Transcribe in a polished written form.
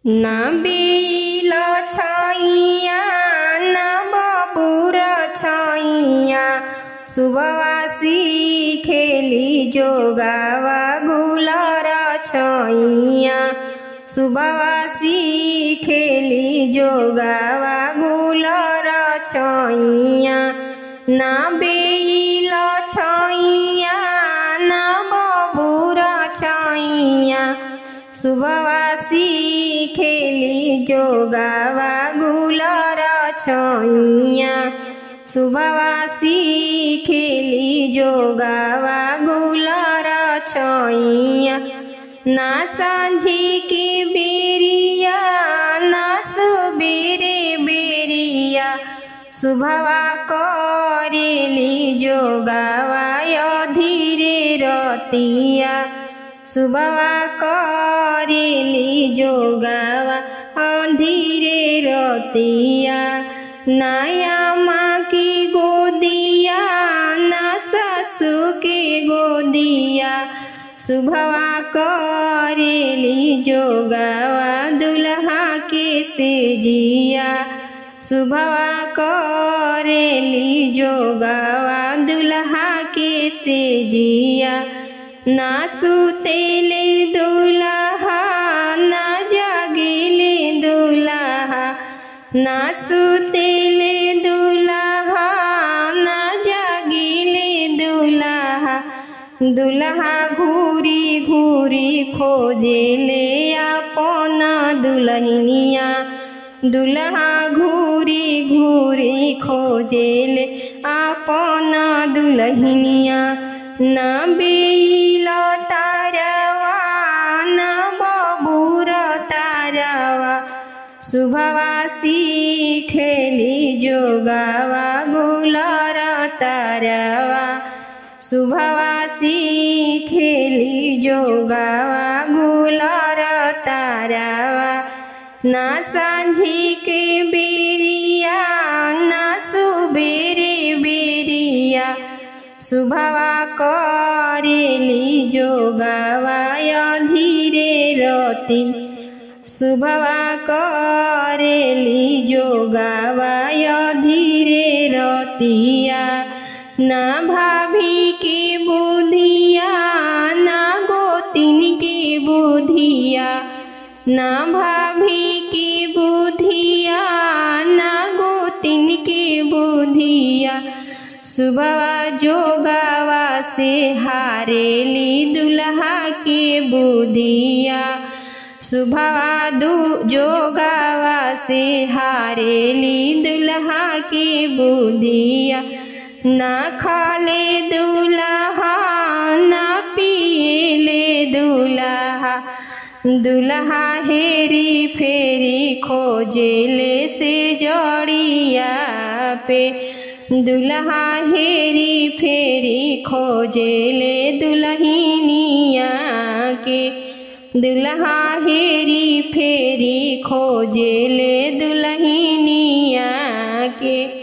ना बेल छैया ना बबूर छैया, सुबवासी खेली जोगावा गुलर छैया। सुबवासी खेली जोगावा गुलर छैया। ना बेल छैया ना बबूर छैया, सुबवासी खेली जोगावा गुलर छैया। सुबवासी खेली जोगावा गुलर छैया। ना सांझी के बेरिया ना सुबेरे बेरिया, सुभवा करेली जोगावा धीरे रतिया। सुभवा करेली जोगावा धीरे रतिया। नया माँ की गोदिया ना सासू के गोदिया, सुभवा करेली जोगावा दुल्हा के सेजिया। सुभवा करेली जोगावा दुल्हा के सेजिया। ना सुतेले दुल्हा ना जागेले दुल्हा, ना सुतेले दुल्हा ना जागेले दुल्हा। दुल्हा घूरी घूरी खोजेले अपना दुल्हनिया। दुल्हा घूरी घूरी खोजेले अपना दुल्हनिया। ना बेल तारवा ना बबूर तारवा, सुभवासी खेली जोगावा गुलर तारवा। सुभवासी खेली जोगावा गुलर तारवा। ना सांझी के बेरिया ना सुबेरे बेरिया, सुभवा करेली जोगावा धीरे रति। सुभवा करेली जोगावा धीरे रतिया। ना भाभी के बुधिया ना गोतिन के बुधिया, ना भाभी के बुधिया ना गोतिन के बुधिया। सुभवा जोगावा से हारेली दुल्हा के बुधिया। सुभवा जोगावा से हारेली दुल्हा के बुधिया। ना खाले दुल्हा ना पिएले दुल्हा, दुल्हा हेरी फेरी खोजेले से जड़िया पे। दुल्हा हेरी फेरी खोजेले दुल्हनिया के। दुल्हा हेरी फेरी खोजेले दुल्हनिया के।